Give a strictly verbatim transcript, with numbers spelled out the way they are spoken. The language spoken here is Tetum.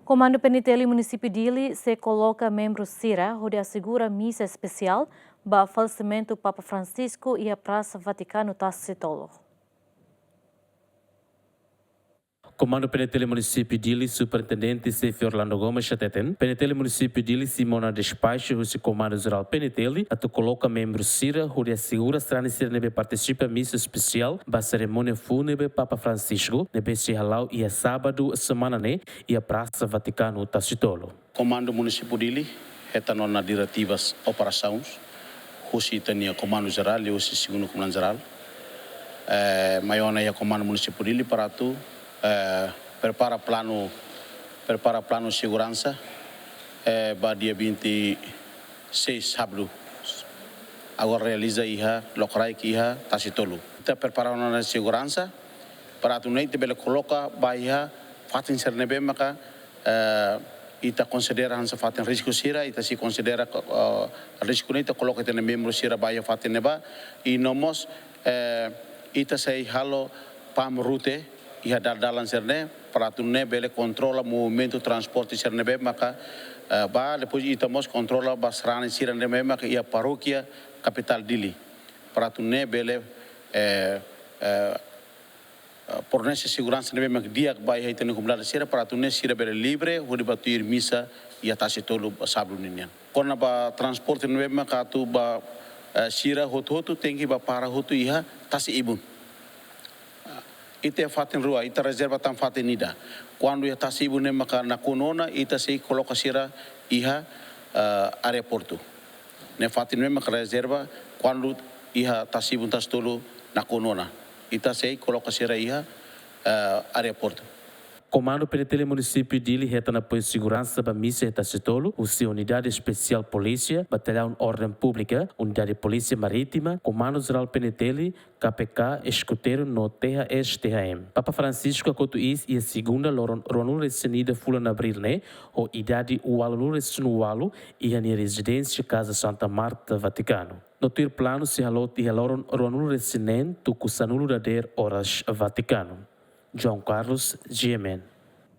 Komandu P N T L Munisípiu Dili sei koloka membru sira hodi asegura misa espesiál ba falesimentu Papa Francisco iha Prasa Vatikanu Tasi Tolu. Komandu P N T L Munisípiu Dili, Superintendente Xefe Orlando Gomes hateten, P N T L Munisípiu Dili simu ona despaxu husi Komandu Jerál P N T L atu koloka membru sira hodi asegura sarani sira ne'ebé partisipa misa espesiál ba serimónia fúnebre Papa Francisco ne'ebé sei hala'o iha sábadu semana ne'e iha Prasa Vatikanu Tasi Tolu. Komandu Munisípiu Dili hetan ona diretivas operasaun husi ita-nia Komandu Jerál i husi Segundu Komandante Jerál. Eh, mai ona iha Komandu Munisípiu Dili para atu, eh, prepara planu, prepara planu seguransa, eh, ba dia vinte e seis sábadu. Agora realiza iha lokraik iha Tasi Tolu. Ita prepara ona seguransa para atu nune'e ita bele koloka ba iha fatin sira ne'ebé maka, eh, ita konsidera hanesan fatin risku sira, ita sei konsidera, eh, risku ne'e ita koloka ita-nia membru sira ba iha fatin ne'ebá, i no mós, eh, ita sei halo PAM route iha dalan-dalan sira ne'e, para atu nune'e bele kontrola movimentu transporte sira ne'ebé maka, eh, ba, depois ita mós kontrola ba sarani sira ne'ebé maka iha parókia kapitál Dili. Para atu nune'e bele, eh, eh, eh, fornese seguransa ne'ebé mak di'ak ba iha ita-nia komunidade sira para atu nune'e sira bele livre hodi bá tuir misa iha Tasi Tolu ba sábadu ninian. Kona-ba transporte ne'ebé mak atu ba, eh, sira hotu-hotu tenke bá para hotu iha Tasi Ibun. Ita iha fatin rua, ita rezerva tan fatin ida. Kuandu iha Tasi Ibun ne'e maka nakonu ona, ita sei koloka sira iha, eh, aeroportu. Ne'e fatin ne'e maka rezerva kuandu iha Tasi Ibun Tasi Tolu nakonu ona, ita sei koloka sira iha, eh, aeroportu. Komandu P N T L Munisípiu Dili hetan apoiu seguransa ba misa iha Tasi Tolu husi Unidade Espesiál Polísia, Batallaun Orden Públika, Unidade Polísia Marítima, Komandu Jerál P N T L, K P K, Eskuteiru no T H S T H M. Papa Francisco hakotu iis iha segunda loron ruanulu-resin-ida fulan Abríl ne'e, ho idade ualunulu-resin-ualu, iha nia rezidénsia Casa Santa Marta, Vatikanu. No tuir planu sei halo iha loron ruanulu-resin-neen tuku sanulu dadeer oras Vatikanu. João Carlos, G M N.